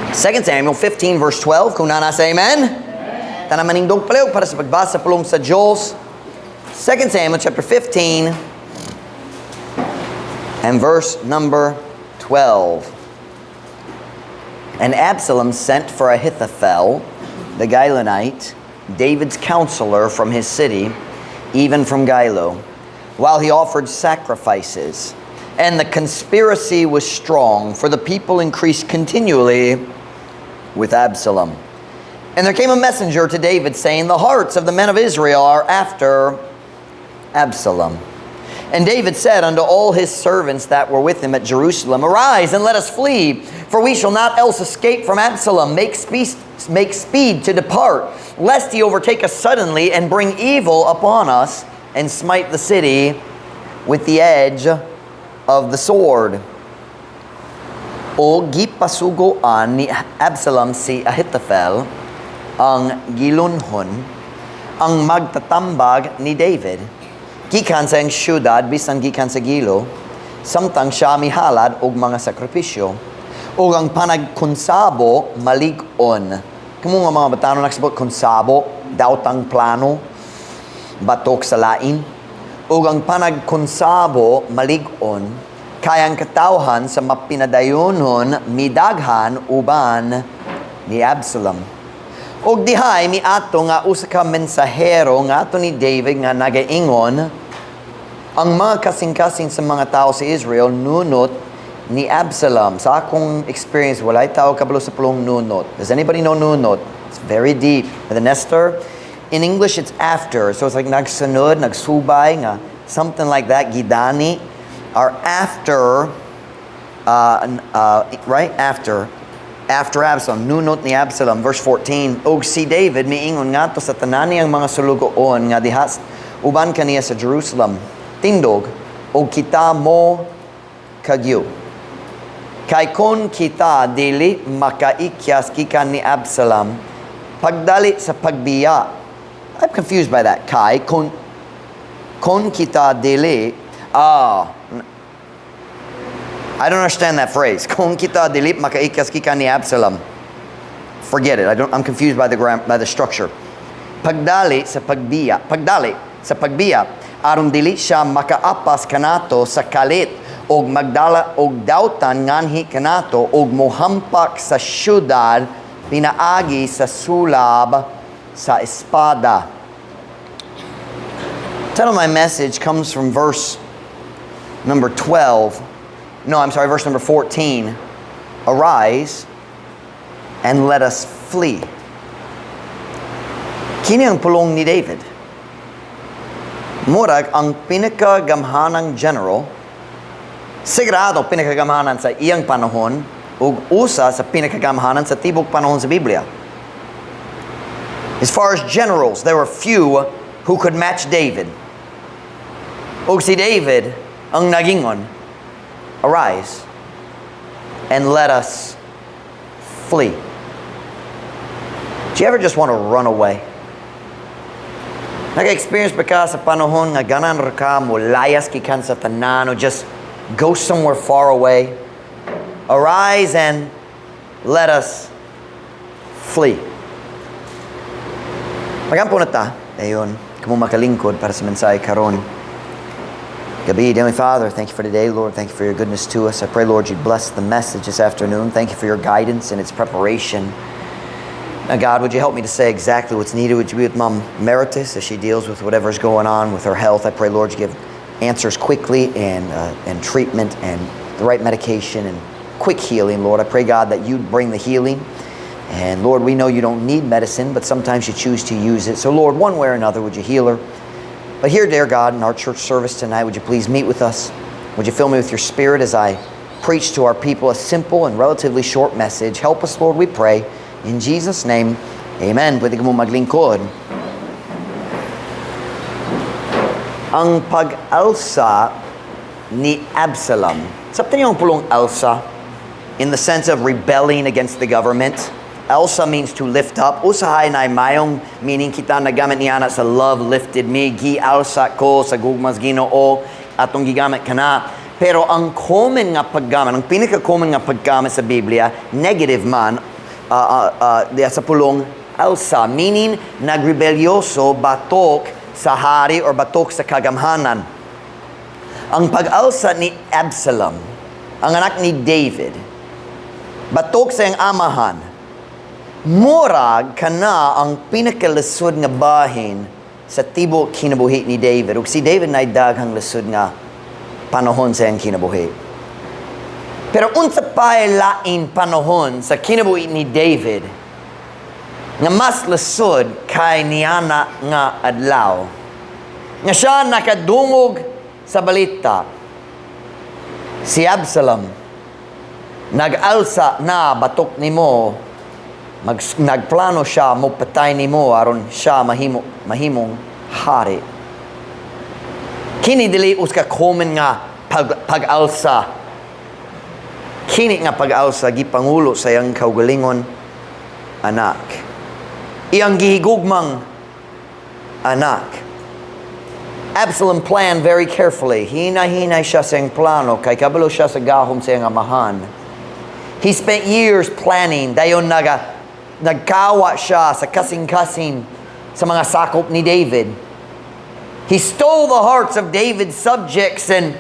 2 Samuel 15 verse 12. Kung naa na, say amen. Tanan manindog palihog para sa pagbasa sa pulong sa Diyos. 2 Samuel chapter 15 and verse number 12. And Absalom sent for Ahithophel, the Gilonite, David's counselor, from his city, even from Gilo, while he offered sacrifices. And the conspiracy was strong, for the people increased continually with Absalom. And there came a messenger to David, saying, "The hearts of the men of Israel are after Absalom." And David said unto all his servants that were with him at Jerusalem, "Arise and let us flee, for we shall not else escape from Absalom. Make speed to depart, lest he overtake us suddenly and bring evil upon us and smite the city with the edge of the sword." O gipasugoan ni Absalom si Ahithophel ang Gilonhon, ang magtatambag ni David, gikan sa iyang syudad, bisan gikan sa Gilo, samtang siya mihalad og mga sakripisyo, ug ang panagkonsabo malig-on. Kamo nga mga batanon, nagsabot konsabo, daotang plano, batok sa lain. Ug ang panagkonsabo malig-on, kay ang katawhan sa mapinadayonon midaghan uban ni Absalom. Og dihay miadto nga usa ka mensahero ngadto ni David nga nagaingon, "Ang mga kasing-kasing sa mga tao sa Israel nunot ni Absalom." Sa akong experience, walay tao kabalo sa pulong nunot. Does anybody know nunot? It's very deep. The Nestor, in English, it's after. So it's like nagsunod, nagsubay, nga, something like that, gidani, are after, right? After Absalom, nunot ni Absalom. Verse 14, og si David miingon ngadto sa tanan niyang mga sulugoon nga diha uban kaniya sa Jerusalem, "Tindog, og kita mo kagyo. Kay kon kita dili makaikyas gikan ni Absalom, pagdali sa pagbiya." I'm confused by that. Kay, kon kita dili, ah, I don't understand that phrase. Kung kita dili makaikyas gikan ni Absalom. Forget it. I don't, I'm confused by the structure. Pagdali sa pagbiya, pagdali sa pagbiya, aron dili siya makaapas kanato sa kalit og magdala og dautan nganhi kanato og mohampak sa syudad pinaagi sa sulab sa espada. Title of my message comes from verse number 12. No, I'm sorry, verse number 14. Arise and let us flee. Kini ang pulong ni David. Murag ang pinakagamhanang general, sigurado pinakagamhanan sa iyang panahon, ug usa sa pinakagamhanan sa tibok panahon sa Biblia. As far as generals, there were few who could match David. Ug si David ang nagingon, "Arise and let us flee." Do you ever just want to run away? Naka-experience ba ka sa panahon nga ganahan ra ka mo layas gikan sa tanan o just go somewhere far away? Arise and let us flee. Magampo na ta. Ayon, kamo makalingkod para sa mensahe karon gabi. Heavenly Father, thank you for today, Lord. Thank you for your goodness to us. I pray, Lord, you'd bless the message this afternoon. Thank you for your guidance and its preparation. Now, God, would you help me to say exactly what's needed? Would you be with Mom Meritus as she deals with whatever's going on with her health? I pray, Lord, you give answers quickly and treatment and the right medication and quick healing, Lord. I pray, God, that you'd bring the healing. And Lord, we know you don't need medicine, but sometimes you choose to use it. So, Lord, one way or another, would you heal her? But here, dear God, in our church service tonight, would you please meet with us? Would you fill me with your spirit as I preach to our people a simple and relatively short message? Help us, Lord, we pray. In Jesus' name, amen. Pwede kamo maglingkod. Ang pag-alsa ni Absalom. Sabtan niyo ang pulong alsa in the sense of rebelling against the government. Alsa means to lift up. Usahay na mayong meaning kita nagamit niya na sa "love lifted me." Gi-alsa ko sa gugmas Ginoo, atong gigamit kana. Pero ang common nga paggamit, ang pinaka-common nga paggamit sa Biblia, negative man, Diya sa pulong alsa, meaning nagrebelyoso batok sa hari or batok sa kagamhanan. Ang pag-alsa ni Absalom, ang anak ni David, batok sa iyang amahan, murag kana ang pinakalisod nga bahin sa tibok kinabuhi ni David. Ug si David naay daghang lisod nga panahon sa iyang kinabuhi. Pero unsa pa'y lain panahon sa kinabuhi ni David nga mas lisod kay niana nga adlaw nga siya nakadungog sa balita, si Absalom nag-alsa na batok nimo, nagplano siya mo patay nimo aron siya mahimong hari? Kini dili usa ka common nga pag-alsa. Kini nga pag-alsa gipangulo sa iyang kaugalingon anak, iyang gihigugmang anak. Absalom planned very carefully. Hinay-hinay siya sa iyang plano kay kabalo siya sa gahom sa iyang amahan. He spent years planning. Dayon nagkawa siya sa kasing-kasing sa mga sakop ni David. He stole the hearts of David's subjects, and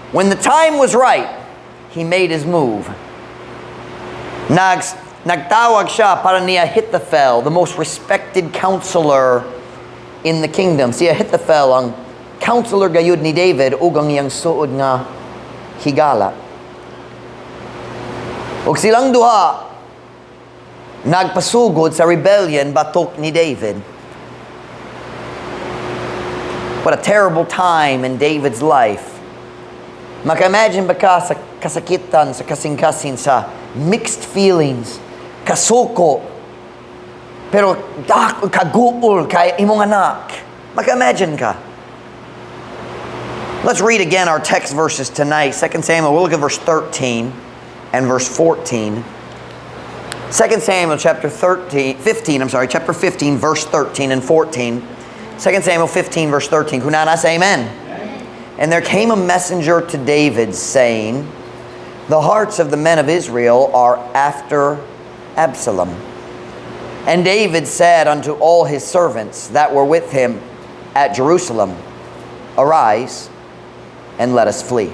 when the time was right, he made his move. Nagtawag siya para ni Ahithophel, the most respected counselor in the kingdom. Si Ahithophel ang counselor gayud ni David ug ang iyang suod nga higala. Ug silang duha nagpasugod sa rebellion batok ni David. What a terrible time in David's life. Maka-imagine ba ka sa kasakitan, sa kasing-kasing, sa mixed feelings, kasuko, pero dak, kaguol kay imong anak? Maka-imagine ka. Let's read again our text verses tonight. 2 Samuel, we'll look at verse 13 and verse 14. 2 Samuel chapter 13, 15, I'm sorry, chapter 15, verse 13 and 14. 2 Samuel 15, verse 13. Kung naa na, say amen. And there came a messenger to David, saying, "The hearts of the men of Israel are after Absalom." And David said unto all his servants that were with him at Jerusalem, "Arise and let us flee."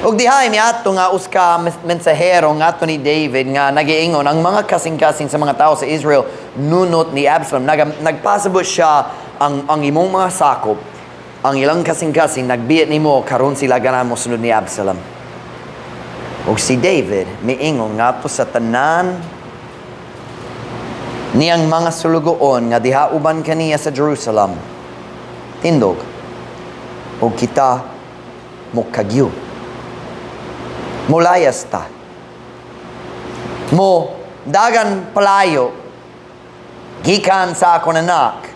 Ug dihay miadto nga usa ka mensahero ngadto ni David nga nagiingon ang mga kasing-kasing sa mga tao sa Israel nunot ni Absalom. Nagpasabot siya ang imong mga sakop, ang ilang kasing-kasing nagbiya nimo, karon sila ganahan mo sunod ni Absalom. Ug si David miingon ngadto sa tanan niyang mga sulugoon nga diha uban kaniya sa Jerusalem, "Tindog ug kita mokagyo. Mulayas ta. Mo dagan palayo gikan sa akong anak."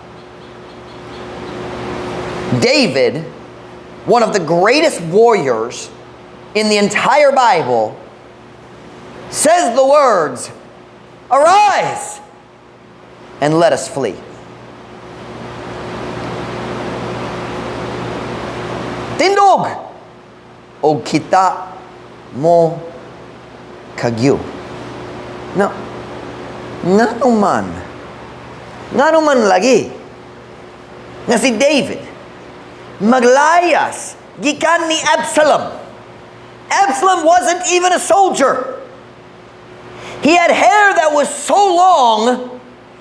David, one of the greatest warriors in the entire Bible, says the words, "Arise and let us flee." Tindog! O kita mo kagyo. Now, ngano man lagi nga si David maglayas gikan ni Absalom? Absalom wasn't even a soldier. He had hair that was so long,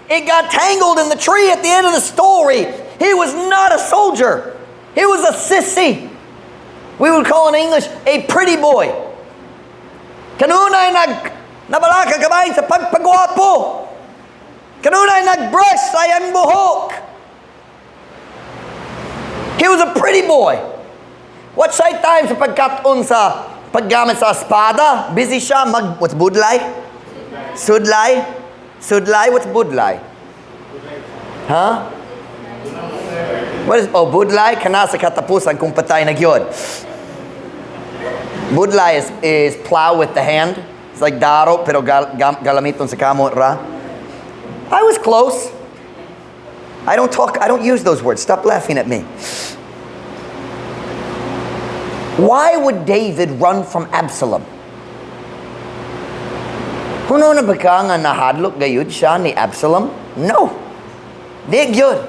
it got tangled in the tree at the end of the story. He was not a soldier. He was a sissy. We would call in English a pretty boy. Kanunay nag nabalaka kamay sa pagpagwapo. Kanunay nag-brush sa iyang buhok. He was a pretty boy. Wa siya'y time sa pagkat-on sa paggamit sa espada? Busy siya mag, what's budlay? Sudlay? Sudlay? What's budlay? Huh? What is, oh, budlay? Kana sa katapusan kung patay na gyud. Budlay is plow with the hand. It's like daro, pero galamiton sa kamot ra. I was close. I don't talk, I don't use those words. Stop laughing at me. Why would David run from Absalom? Hunahuna ba ka nga nahadlok gayud siya ni Absalom? No. Di gyud.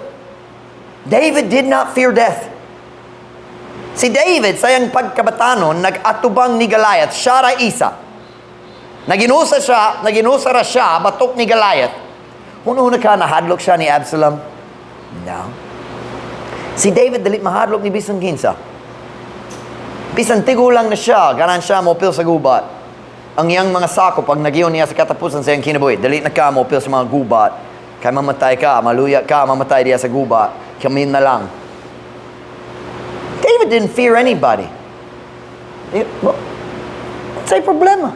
David did not fear death. Si David, sa iyang pagkabatanon, nag-atubang ni Goliath, siya ra isa. Naginusa siya, naginusa ra siya, batok ni Goliath. Hunahuna ka, nahadlok siya ni Absalom? No. Si David dili mahadlok ni bisan kinsa. Bisan tigulang na siya, ganahan siya mopil sa gubat. Ang iyang mga sakop, pag nagiyon niya sa katapusan sa iyang kinabuhi, dali na ka mopil sa mga gubat. Kay mamatay ka, maluya ka, mamatay diya sa gubat. Kami na lang. David didn't fear anybody. Well, what's the problema?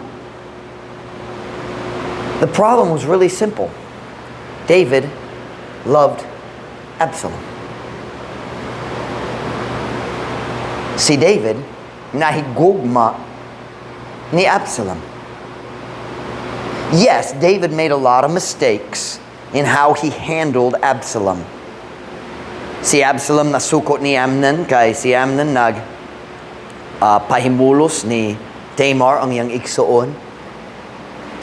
The problem was really simple. David loved Absalom. Si David nahigugma ni Absalom. Yes, David made a lot of mistakes in how he handled Absalom. Si Absalom nasukot ni Amnon kay si Amnon nag pahimulos ni Tamar ang iyang igsuon.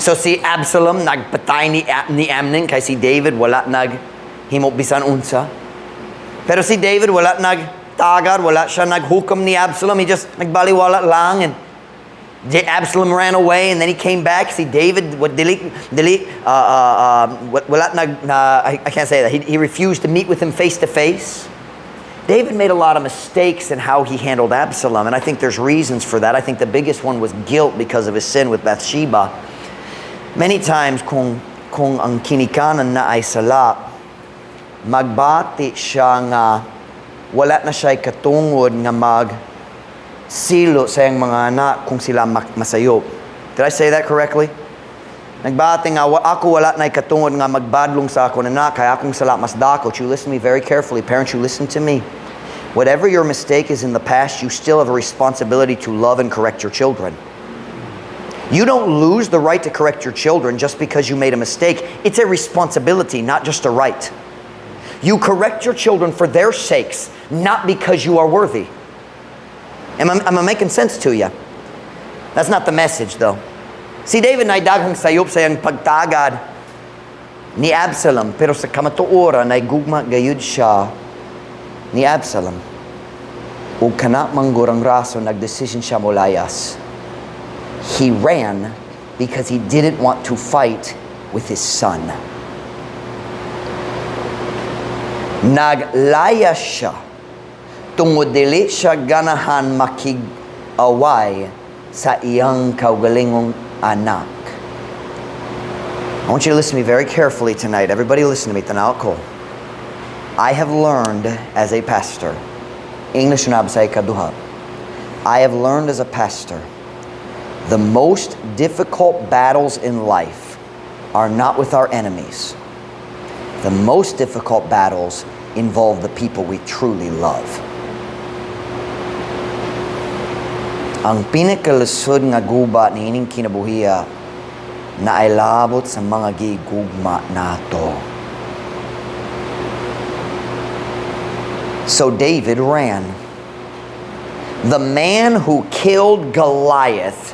So si Absalom nagpatay ni Amnon kay si David wala nag himo bisan unsa. Pero si David wala nagtagad, wala siya naghukom ni Absalom. He just nagbaliwala lang and Absalom ran away and then he came back. See, David, what dili, dili, what, wala nag, na, I can't say that. He refused to meet with him face to face. David made a lot of mistakes in how he handled Absalom, and I think there's reasons for that. I think the biggest one was guilt because of his sin with Bathsheba. Many times, kung ang kinikanan naay sala, magbati siya nga wala na siya'y katungod nga mag silo sa iyang mga anak kung sila masayop. Did I say that correctly? Nagbati nga, ako wala na'y katungod nga magbadlong sa ako anak, kay akong sala mas dako. You listen to me very carefully. Parents, you listen to me. Whatever your mistake is in the past, you still have a responsibility to love and correct your children. You don't lose the right to correct your children just because you made a mistake. It's a responsibility, not just a right. You correct your children for their sakes, not because you are worthy. Am I making sense to you? That's not the message, though. Si David naay daghang sayop sa iyang pagtagad ni Absalom, pero sa kamatuoran nahigugma gayud siya ni Absalom. Ug kana man gud ang rason nagdesisyon siya molayas. He ran because he didn't want to fight with his son. Naglayas siya tungod dili siya ganahan makig-away sa iyang kaugalingong anak. I want you to listen to me very carefully tonight. Everybody listen to me. Tanaw ko. I have learned as a pastor. English na sa ikaduha. I have learned as a pastor, the most difficult battles in life are not with our enemies. The most difficult battles involve the people we truly love. Ang pinakalusod nga guba niining kinabuhia naay labot sa mga gigugma nato. So David ran. The man who killed Goliath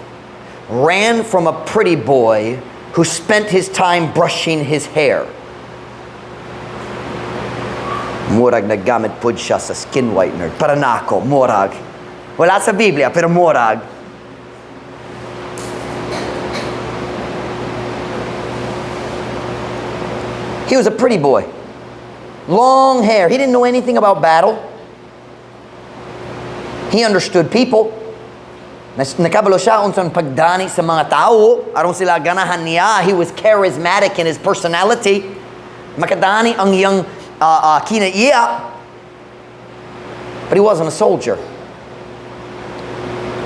ran from a pretty boy who spent his time brushing his hair. Murag naggamit pud siya sa skin whitener. Para nako, murag. Wala sa Biblia, pero murag. He was a pretty boy. Long hair. He didn't know anything about battle. He understood people. Nakabalo siya unsang pagdani sa mga tao aron sila ganahan niya. He was charismatic in his personality. Makadani ang iyang kinaiya. But he wasn't a soldier.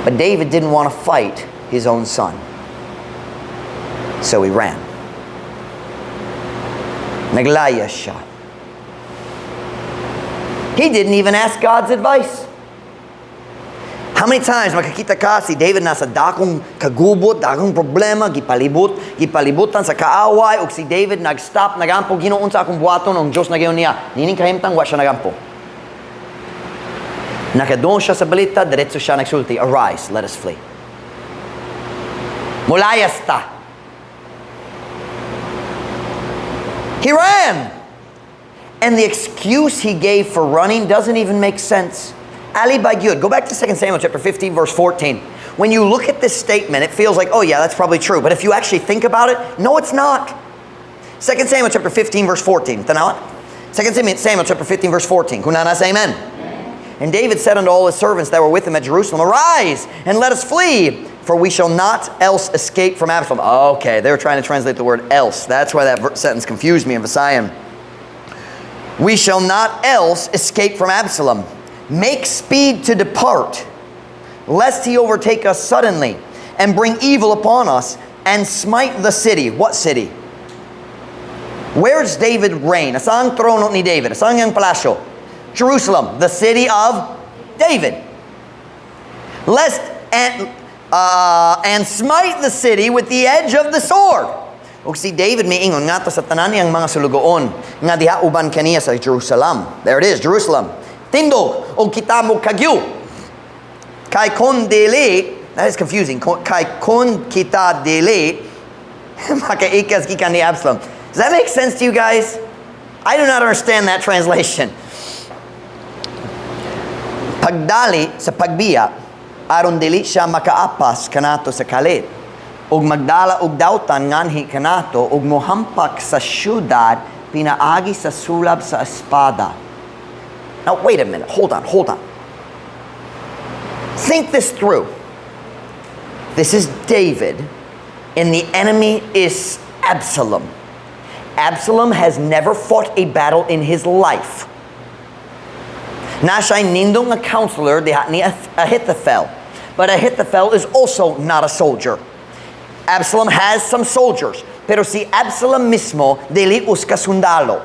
But David didn't want to fight his own son. So he ran. Naglayas siya. He didn't even ask God's advice. How many times makakita ka si David nasa dakong kagubot, dakong problema, gipalibutan sa kaaway, ug si David nag-stop, nagampo, Ginoo unsa akong buhaton, ang Diyos nagyon niya. Nining kahimtang, wa siya nagampo. Nakadungog siya sa balita, diretso siya nagsulti, "Arise, let us flee. Mulayas ta." He ran. And the excuse he gave for running doesn't even make sense. Ali ba gyud. Go back to 2 Samuel chapter 15, verse 14. When you look at this statement, it feels like, "Oh yeah, that's probably true." But if you actually think about it, no, it's not. 2 Samuel chapter 15, verse 14. Tanawa? 2 Samuel chapter 15, verse 14. Kung naa na, say amen. And David said unto all his servants that were with him at Jerusalem, "Arise and let us flee, for we shall not else escape from Absalom." Okay, they were trying to translate the word "else." That's why that sentence confused me in Visayan. We shall not else escape from Absalom. Make speed to depart, lest he overtake us suddenly and bring evil upon us and smite the city. What city? Where's David reign? Asa ang trono ni David? Asa ang palasyo? Jerusalem, the city of David. Lest and smite the city with the edge of the sword. Ug si David miingon ngadto sa tanan niyang mga sulugoon nga diha uban kaniya sa Jerusalem. There it is, Jerusalem. "Tindog og kita mokagyo. Kay kon dili," that is confusing. "Kay kon kita dili, makaikas gikan ni Absalom." Does that make sense to you guys? I do not understand that translation. "Pagdali sa pagbiya, aron dili siya makaapas kanato sa kalit. Ug magdala og dautan nganhi kanato ug mohampak sa syudad pinaagi sa sulab sa espada." Now wait a minute, hold on, hold on. Think this through. This is David, and the enemy is Absalom. Absalom has never fought a battle in his life. Naa siya'y nindot nga counselor diha ni Ahithophel. But Ahithophel is also not a soldier. Absalom has some soldiers, pero si Absalom mismo dili usa ka sundalo.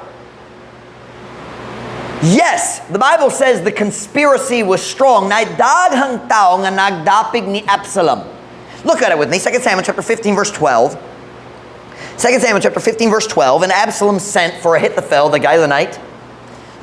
Yes, the Bible says the conspiracy was strong. Naay daghang tao nga nagdapig ni Absalom. Look at it with me. 2 Samuel chapter 15 verse 12. 2 Samuel chapter 15 verse 12. And Absalom sent for Ahithophel the Gilonite,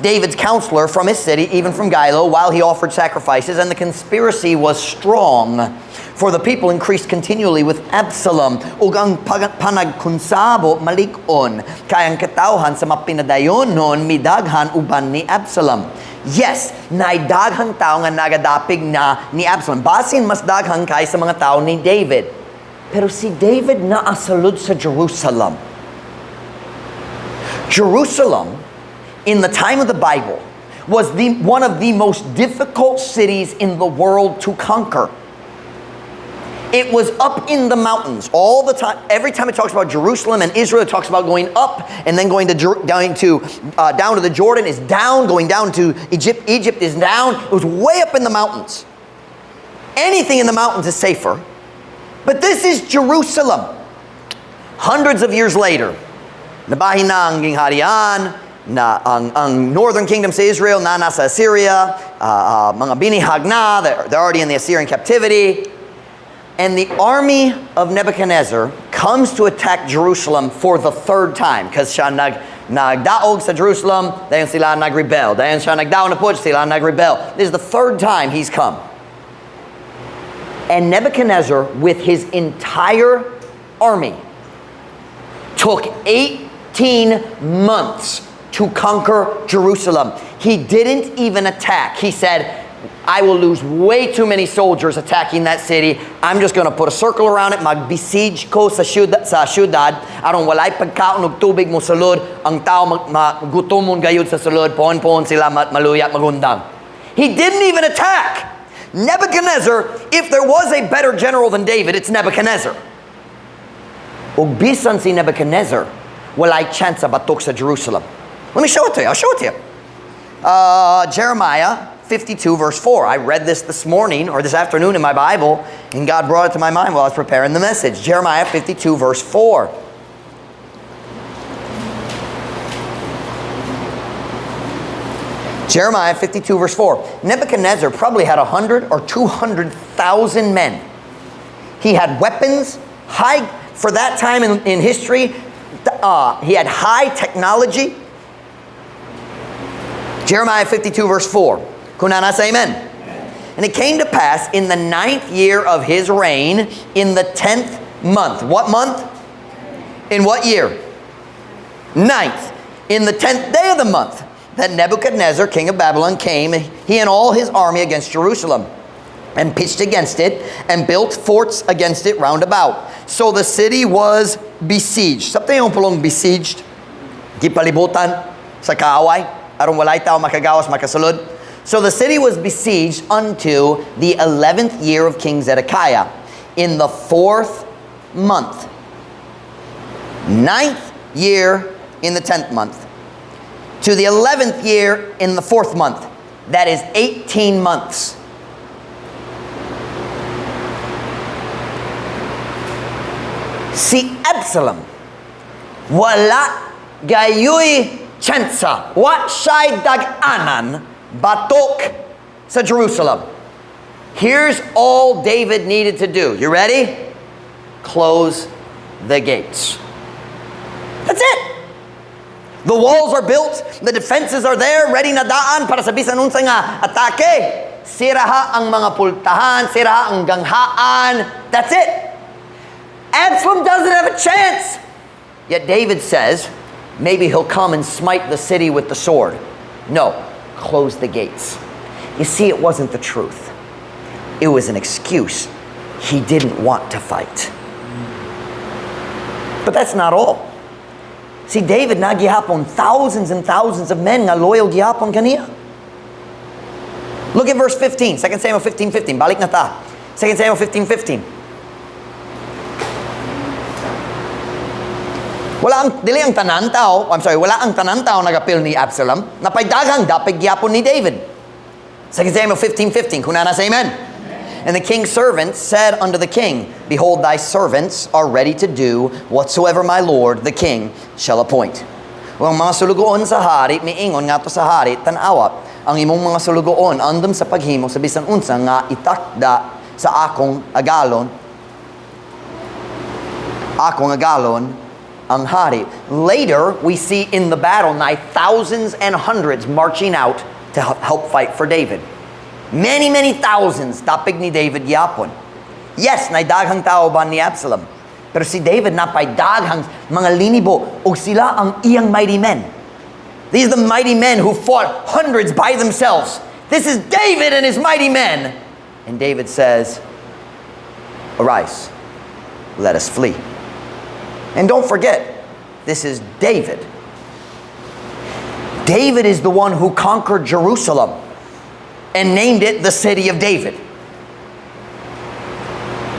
David's counselor, from his city, even from Gilo, while he offered sacrifices, and the conspiracy was strong. For the people increased continually with Absalom. Ug ang panagkonsabo malig-on, kay ang katawhan sa mapinadayonon midaghan uban ni Absalom. Yes, naay daghang tao nga nagadapig na ni Absalom. Basin mas daghang kaysa mga tao ni David. Pero si David naa sulod sa Jerusalem. Jerusalem, in the time of the Bible, was one of the most difficult cities in the world to conquer. It was up in the mountains all the time. Every time it talks about Jerusalem and Israel, it talks about going up and then going to going to down to the Jordan is down, going down to Egypt. Egypt is down. It was way up in the mountains. Anything in the mountains is safer. But this is Jerusalem. Hundreds of years later, nabahin na ang gingharian, na ang northern kingdom sa Israel, na nasa Assyria, mga binihag na, they're already in the Assyrian captivity. And the army of Nebuchadnezzar comes to attack Jerusalem for the third time because siya nagdaog sa Jerusalem, dayon sila nag-rebel. Dayon siya nagdaog na pod, sila nag-rebel. This is the third time he's come. And Nebuchadnezzar, with his entire army, took 18 months to conquer Jerusalem. He didn't even attack. He said, "I will lose way too many soldiers attacking that city. I'm just going to put a circle around it. Mag-besiege ko sa syudad. Aron walay pagkaon og tubig mo sulod. Ang tao magutomon gayud sa sulod. Pohon-pohon sila maluya magundang." He didn't even attack. Nebuchadnezzar, if there was a better general than David, it's Nebuchadnezzar. Ug bisan si Nebuchadnezzar, walay chance sa batok sa Jerusalem. Let me show it to you. I'll show it to you. Jeremiah 52, verse 4. I read this morning or this afternoon in my Bible, and God brought it to my mind while I was preparing the message. Jeremiah 52, verse 4. Jeremiah 52, verse 4. Nebuchadnezzar probably had 100 or 200,000 men. He had weapons, high, for that time in history, he had high technology. Jeremiah 52, verse 4. Kung naa na, say amen. And it came to pass in the 9th year of his reign, in the 10th month. What month? In what year? 9th, in the 10th day of the month, that Nebuchadnezzar, king of Babylon, came, he and all his army, against Jerusalem, and pitched against it, and built forts against it round about. So the city was besieged. Sabtay ang pulong "besieged"? Gipalibutan sa kaaway, aron walay tao makagawas, makasulod. So the city was besieged unto the 11th year of King Zedekiah, in the fourth month. Ninth year in the 10th month, to the 11th year in the fourth month. That is 18 months. Si Absalom, wala gayoy tsansa, wa siya'y dag-anan batok sa Jerusalem. Here's all David needed to do. You ready? Close the gates. That's it. The walls are built, the defenses are there, ready na daan para sa bisan unsa nga atake. Siraha ang mga pultahan, siraha ang ganghaan. That's it. Absalom doesn't have a chance. Yet David says, maybe he'll come and smite the city with the sword. No, close the gates. You see, it wasn't the truth. It was an excuse. He didn't want to fight. But that's not all. See, David naa gihapon thousands and thousands of men nga loyal gihapon kaniya. Look at verse 15, 2 Samuel 15, 15. Balik na ta. 2 Samuel 15, 15. Wala ang dili ang tanan tao, I'm sorry, wala ang tanan tao nagapil ni Absalom. Napay daghang dapig gyapon ni David. 2 Samuel 15, 15. Kung naa na, say amen. And the king's servants said unto the king, "Behold, thy servants are ready to do whatsoever my lord the king shall appoint." Ug ang mga sulugoon sa hari, miingon ngadto sa hari, "Tan-awa, ang imong mga sulugoon andam sa paghimo sa bisan unsa nga itakda sa akong agalon ang hari." Later, we see in the battle nigh thousands and hundreds marching out to help fight for David. Many, many thousands, dapig ni David gyapon. Yes, nay daghang tao ba ni Absalom. Pero si David napay daghang mga linibo ug sila ang iyang mighty men. These are the mighty men who fought hundreds by themselves. This is David and his mighty men. And David says, "Arise, let us flee." And don't forget, this is David. David is the one who conquered Jerusalem and named it the City of David.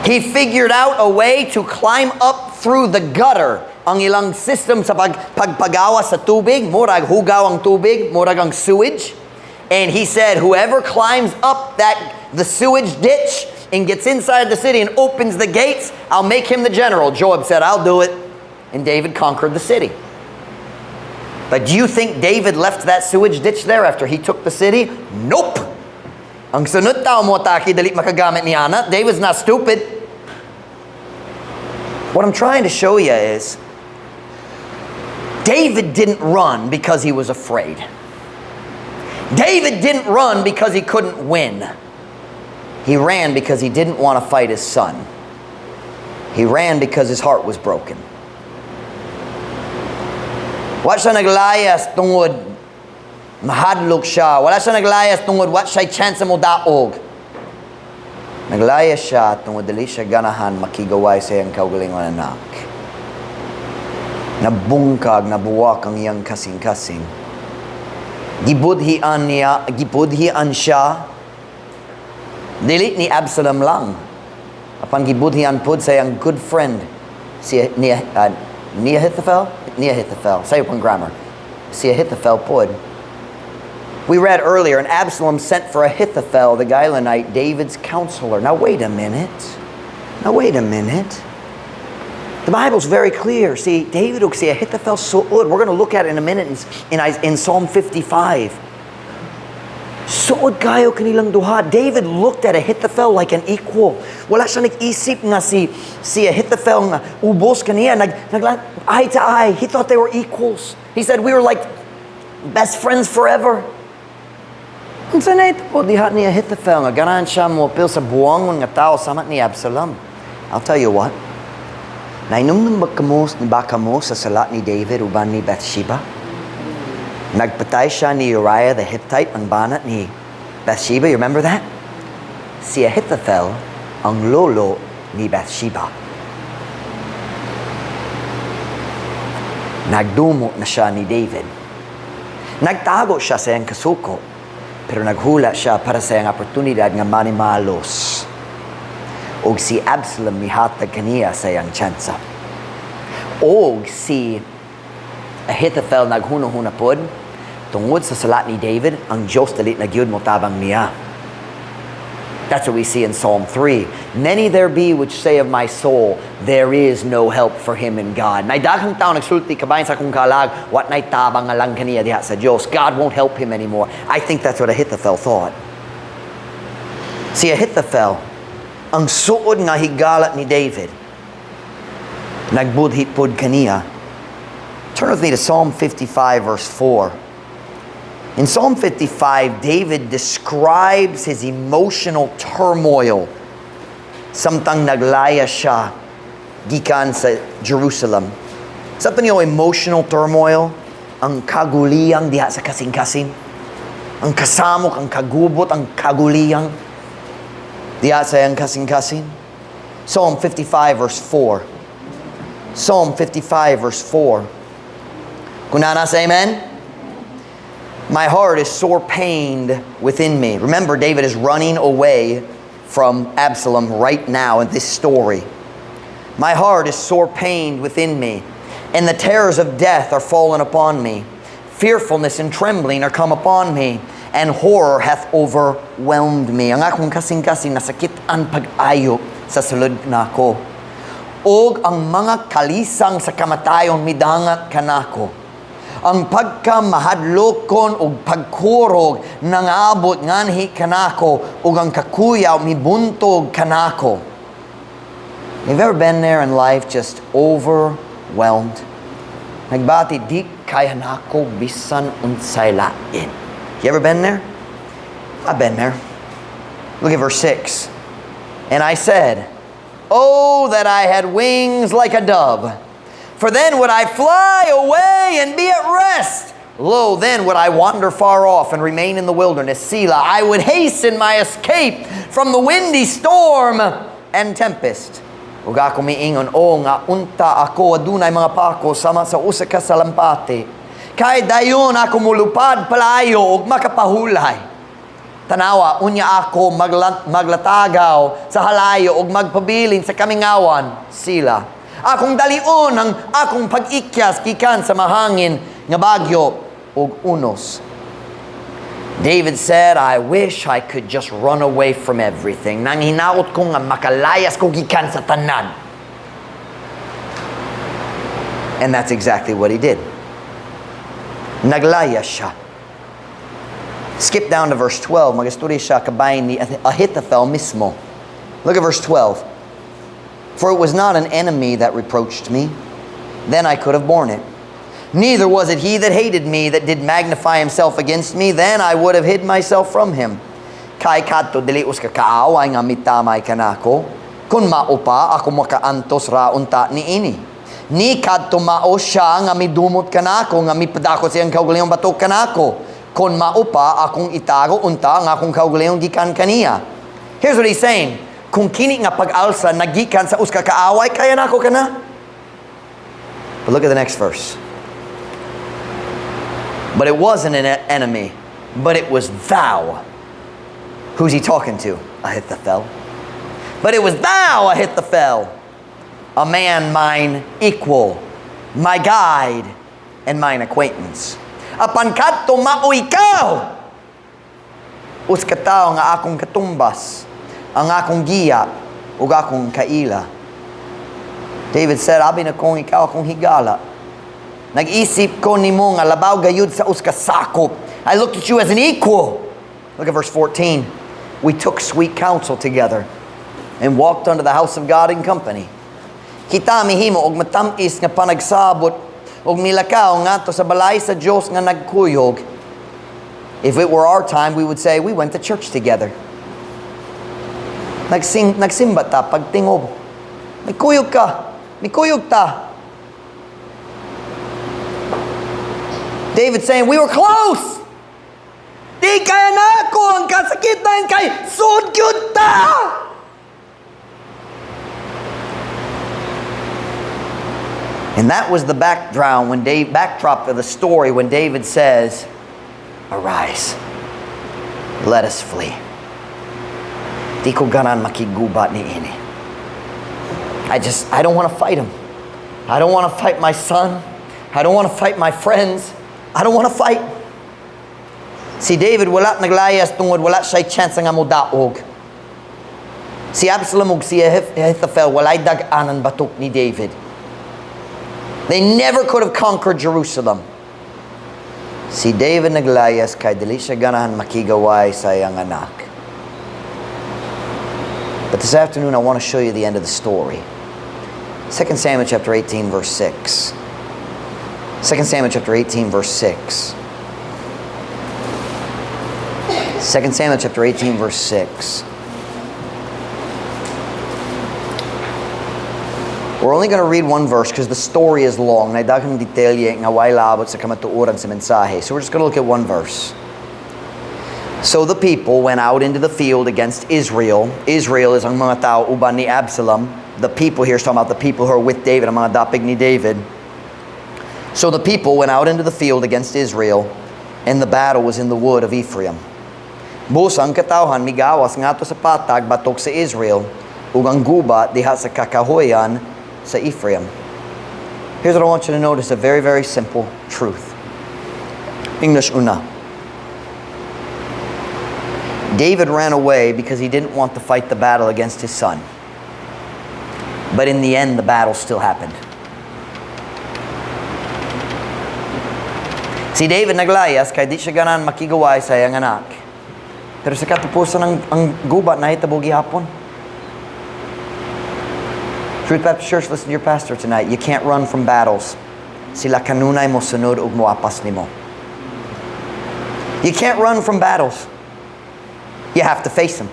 He figured out a way to climb up through the gutter. Ang ilang system sa pagpagawa sa tubig, murag hugaw ang tubig, murag ang sewage. And he said, "Whoever climbs up that the sewage ditch and gets inside the city and opens the gates, I'll make him the general." Joab said, "I'll do it." And David conquered the city. But do you think David left that sewage ditch there after he took the city? Nope. Ang sunod tao mo atake, dali makagamit niya na. David's not stupid. What I'm trying to show you is David didn't run because he was afraid. David didn't run because he couldn't win. He ran because he didn't want to fight his son. He ran because his heart was broken. Wa siya naglayas tungod mahadlok siya. Wala siya naglayas tungod wa siya chance mo daog. Naglayas siya tungod dili siya ganahan makigaway sa iyang kaugalingon anak. Nabungkag, nabuwak ang iyang kasing-kasing. Gibudhian niya, gibudhian siya. Dili ni Absalom lang. Apan gibudhian pud sa iyang good friend si ni Ahithophel, ni Ahithophel, sayo pang grammar. Si Ahithophel pud. We read earlier, and Absalom sent for Ahithophel, the Gilonite, David's counselor. Now wait a minute. Now wait a minute. The Bible's very clear. See, David ug si Ahithophel suod. We're going to look at it in a minute in Psalm 55. Suod kayo kanilang duha. David looked at Ahithophel like an equal. Wala siya nag-isip nga si Ahithophel nga ubos kaniya. Nag, eye to eye. He thought they were equals. He said, "We were like best friends forever." Unsa na ito diha ni Ahithophel nga ganahan siya mo apil sa buangon nga tao sama ni Absalom? I'll tell you what. Nahinumdom ba kamo sa sala ni David uban ni Bathsheba? Nagpatay siya ni Uriah the Hittite, ang bana ni Bathsheba. You remember that? Si Ahithophel ang lolo ni Bathsheba. Nagdumo na siya ni David. Nagtago siya sa iyang kasuko, pero naghula siya para sa iyang oportunidad nga manimalos. Og si Absalom mihatag kaniya sa iyang tsansa. Og si Ahithophel naghuna-huna pod, tungod sa sala ni David, ang Diyos dili na gyud motabang niya. That's what we see in Psalm 3. "Many there be which say of my soul, 'There is no help for him in God.'" Nay daghang tao nagsulti kabahin sa akong kalag, wa nay tabang nga lang kaniya diha sa Diyos. God won't help him anymore. I think that's what Ahithophel thought. Si Ahithophel, ang suod nga higala ni David, nagbudhi pod kaniya. Turn with me to Psalm 55 verse 4. In Psalm 55, David describes his emotional turmoil samtang naglaya siya gikan sa Jerusalem. Sa niyo emotional turmoil, ang kaguliyang diha sa kasing-kasing, ang kasamok, ang kagubot, ang kaguliyang diha sa iyang kasing-kasing. Psalm 55 verse 4. Psalm 55 verse 4. Kung naa na, say amen. "My heart is sore pained within me." Remember, David is running away from Absalom right now in this story. "My heart is sore pained within me, and the terrors of death are fallen upon me. Fearfulness and trembling are come upon me, and horror hath overwhelmed me." Ang akong kasing-kasing nasakit ang pag-ayo sa sulod nako. Og ang mga kalisang sa kamatayon midangat kanako. Ang pagkamahadlokon ug pagkurog nangabot nganhi kanako ug ang kakuyaw mibuntog kanako. You've ever been there in life, just overwhelmed? Nagbati, di kaya nako bisan unsay lain. You ever been there? I've been there. Look at verse 6. "And I said, 'Oh, that I had wings like a dove! For then would I fly away and be at rest. Lo, then would I wander far off and remain in the wilderness. Selah. I would hasten my escape from the windy storm and tempest.' Ug ako miingon, 'O nga unta ako adunay mga pako sama sa usa ka salampati. Kay dayon ako mulupad palayo ug makapahulay. Tanawa, unya ako maglatagaw sa halayo ug magpabilin sa kamingawan. Selah. Akong dalion ang akong pag-ikyas gikan sa mahangin nga bagyo ug unos.'" David said, "I wish I could just run away from everything. Nanginaot ko nga makalayas ko gikan sa tanan." And that's exactly what he did. Naglayas siya. Skip down to verse 12. Magastorya siya kabahin ni Ahithophel mismo. Look at verse 12. "For it was not an enemy that reproached me, then I could have borne it. Neither was it he that hated me that did magnify himself against me, then I would have hid myself from him. Kay kadto dili usa ka kaaway nga mitamay kanako, kun mao pa ako makaantos ra unta niini. Ni kadto mao siya nga midumot kanako, nga mipadakot sa iyang kaugalingong batok kanako. Kun mao pa akong itago unta ang akong kaugalingon gikan kaniya." Here's what he's saying. Kung kini nga pag-alsa nagikan sa usa ka kaaway, kaya nako kana. But look at the next verse. "But it wasn't an enemy, but it was thou." Who's he talking to? Ahithophel. "But it was thou, Ahithophel, a man mine equal, my guide, and mine acquaintance." Apan kadto mao ikaw, usa ka tawo nga akong katumbas, ang akong giya, ug akong kaila. David said, "Abi na kung ikaw akong higala. Nag-isip ko nimo nga labaw gayud sa usa ka sakop. I looked at you as an equal." Look at verse 14. "We took sweet counsel together and walked unto the house of God in company. Kita mihimo og matam-is nga panagsabot ug milakaw ngadto sa balay sa Dios nga nagkuyog." If it were our time, we would say we went to church together. Nagsimba ta pagtingob. Nagkuyog ka. Mikuyog ta. David saying, "We were close. Di kaya nako ang kasakitan kay sud gyud ta." And that was the background when Dave, backdrop of the story when David says, "Arise, let us flee. Di ko ganahan makiggubat niini. I don't want to fight him. I don't want to fight my son. I don't want to fight my friends. I don't want to fight." Si David wala naglayas tungod wala siya'y chance nga modaog. Si Absalom ug si Ahithophel walay dag-anan batok ni David. They never could have conquered Jerusalem. Si David naglayas kay dili siya ganahan makig-away sa iyang anak. But this afternoon, I want to show you the end of the story. 2 Samuel chapter 18, verse 6. 2 Samuel chapter 18, verse 6. 2 Samuel chapter 18, verse 6. We're only going to read one verse because the story is long. Naay daghang detalye nga way labot sa kamatuoran sa mensahe. So we're just going to look at one verse. So the people went out into the field against Israel. Israel is ang mga tao uban ni Absalom. The people here is talking about the people who are with David, ang mga dapig ni David. So the people went out into the field against Israel, and the battle was in the wood of Ephraim. Busa ang katawhan migawas ngadto sa patag batok sa Israel, ug ang gubat diha sa kakahuyan sa Ephraim. Here's what I want you to notice, a very, very simple truth. English una. David ran away because he didn't want to fight the battle against his son. But in the end, the battle still happened. Si David naglayas kay di siya ganahan makig-away sa iyang anak. Pero sa katapusan ang gubat nahitabo gihapon. Truth Baptist Church, listen to your pastor tonight. You can't run from battles. Sila kanunay mo sunod ug moapas nimo. You can't run from battles. You have to face them.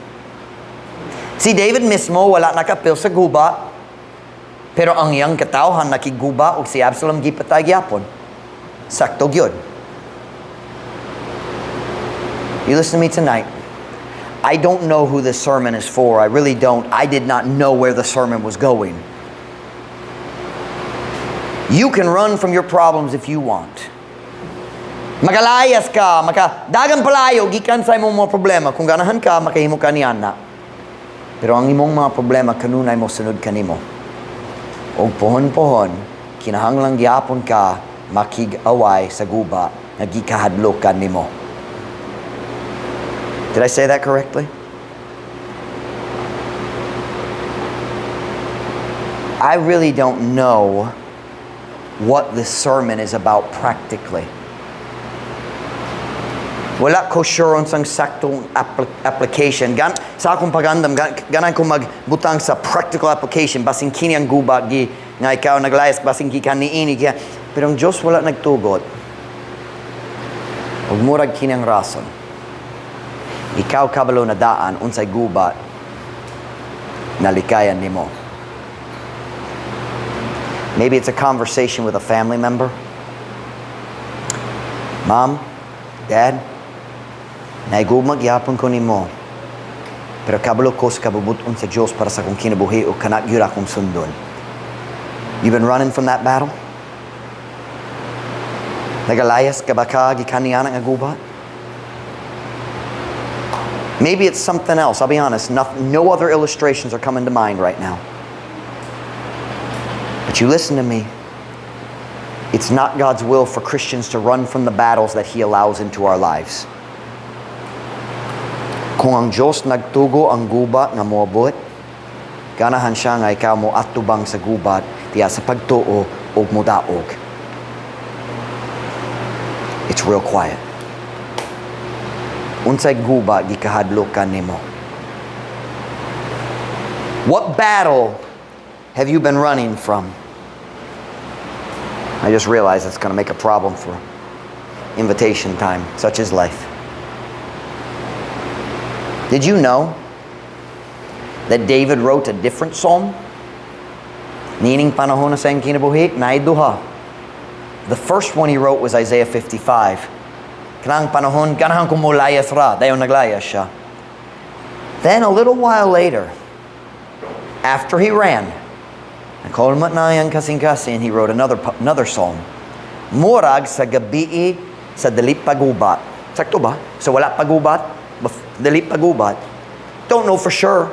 Si David mismo wala nakapil sa guba, pero ang iyang katawhan nakigguba ug si Absalom gipatay gyapon. Sakto gyud. You listen to me tonight. I don't know who this sermon is for. I really don't. I did not know where the sermon was going. You can run from your problems if you want. Makalayas ka, maka dagang palayo gikan sa imong mga problema. Kung ganahan ka, makahimo ka niana. Pero ang imong mga problema kanunay mo sunod kanimo. Og pohon-pohon, kinahanglan gyapon ka makig-away sa guba nga gikahadlokan nimo. Did I say that correctly? I really don't know what this sermon is about practically. Wala ko sure unsang saktong application. Sa akong pagandam, ganan ko magbutang sa practical application, basin kini ang guba, gi, nga ikaw naglayas, basin gikan niini. Giya. Pero ang Diyos wala nagtugot. Ug murag kini ang rason. Ikaw kabalo na daan, unsay gubat, nalikayan nimo. Maybe it's a conversation with a family member. "Mom, Dad, naigugma gyapon ko nimo. Pero kabalo ko sa kabubut-on sa Diyos para sa akong kinabuhi o kana gyud akong sundon." You've been running from that battle? Nagalayas ka ba ka gikan niana nga gubat? Maybe it's something else. I'll be honest, no, no other illustrations are coming to mind right now. But you listen to me. It's not God's will for Christians to run from the battles that He allows into our lives. Kung ang Diyos nagtugo ang gubat nga moabot, ganahan siya nga ikaw mo atubang sa gubat, diya sa pagtuo og modaog. It's real quiet. Unsay gubat gikahadlokan nimo? What battle have you been running from? I just realized that's going to make a problem for invitation time. Such is life. Did you know that David wrote a different psalm? Niining panahon na sa iyang kinabuhi, naay duha. The first one he wrote was Isaiah 55. Kanang panahon, ganahan ko molayas ra, dayon naglayas siya. Then a little while later, after he ran, nakalmat na iyang kasing-kasing, he wrote another psalm. Murag sa gabii sa dili pa gubat. Sakto ba? So wala pa gubat? Dili pa gubat. Don't know for sure.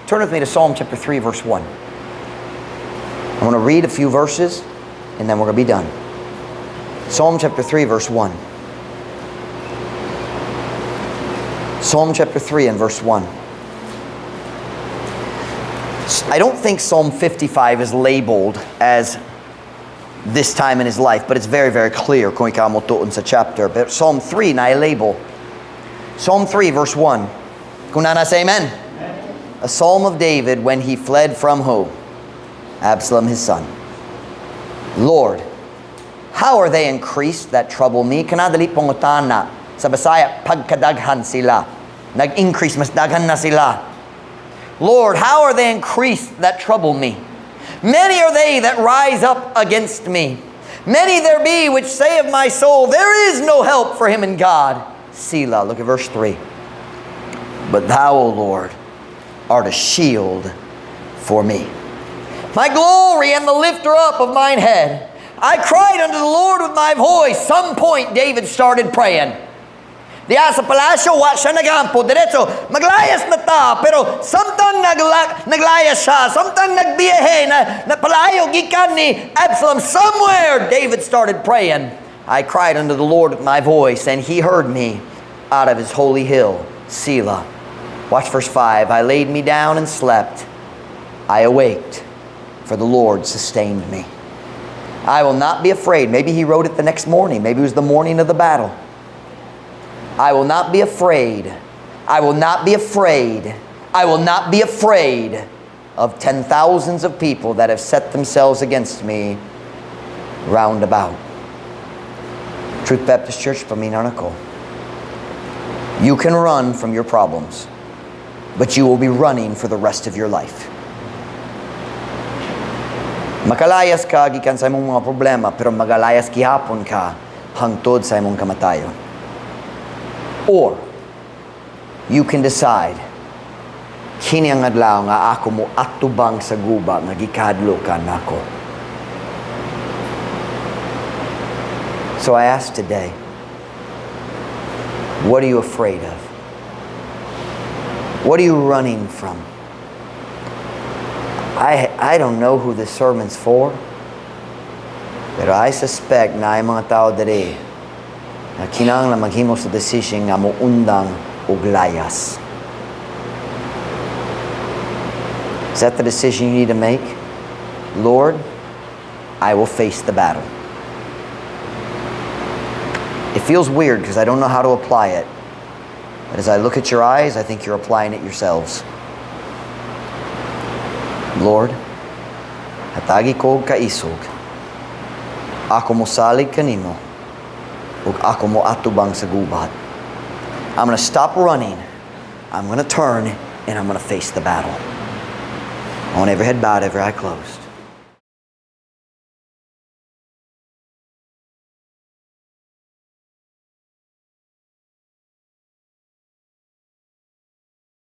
Turn with me to Psalm chapter 3, verse 1. I want to read a few verses and then we're going to be done. Psalm chapter 3, verse 1. Psalm chapter 3 and verse 1. I don't think Psalm 55 is labeled as this time in his life, but it's very, very clear kung ikaw motuon sa chapter. But Psalm 3 na label. Psalm 3, verse 1. Kung naa na, say amen. A psalm of David when he fled from who? Absalom, his son. Lord, how are they increased that trouble me? Kana dili pangutana. Sa Bisaya, pagkadaghan sila. Nag-increase, mas daghan na sila. Lord, how are they increased that trouble me? Many are they that rise up against me. Many there be which say of my soul, "There is no help for him in God." Selah. Look at verse 3. But thou, O Lord, art a shield for me, my glory and the lifter up of mine head. I cried unto the Lord with my voice. Some point David started praying. Diya sa palasyo, wa siya nagampo. Diretso, maglayas na ta. Pero samtang naglayas siya, samtang nagbiyahe, na palayo gikan ni Absalom, somewhere David started praying. I cried unto the Lord with my voice, and he heard me out of his holy hill. Selah. Watch verse 5. I laid me down and slept. I awaked, for the Lord sustained me. I will not be afraid. Maybe he wrote it the next morning. Maybe it was the morning of the battle. I will not be afraid. I will not be afraid. I will not be afraid of ten thousands of people that have set themselves against me round about. Truth Baptist Church, paminaw ko. You can run from your problems, but you will be running for the rest of your life. Makalayas ka gikan sa imong mga problema, pero magalayas gihapon ka hangtod sa imong kamatayon. Or, you can decide, kini ang adlaw nga ako mo atubang sa guba nga gikahadlokan nako. So I ask today, what are you afraid of? What are you running from? I don't know who this sermon's for, pero I suspect naay mga tao diri na kinahanglan maghimo sa decision nga moundang og layas. Is that the decision you need to make? Lord, I will face the battle. It feels weird because I don't know how to apply it. But as I look at your eyes, I think you're applying it yourselves. Lord, hatagi ko og kaisog. Ako mosalig kanimo ug ako mo atubang sa gubat. I'm going to stop running. I'm going to turn and I'm going to face the battle. On every head bowed, every eye closed.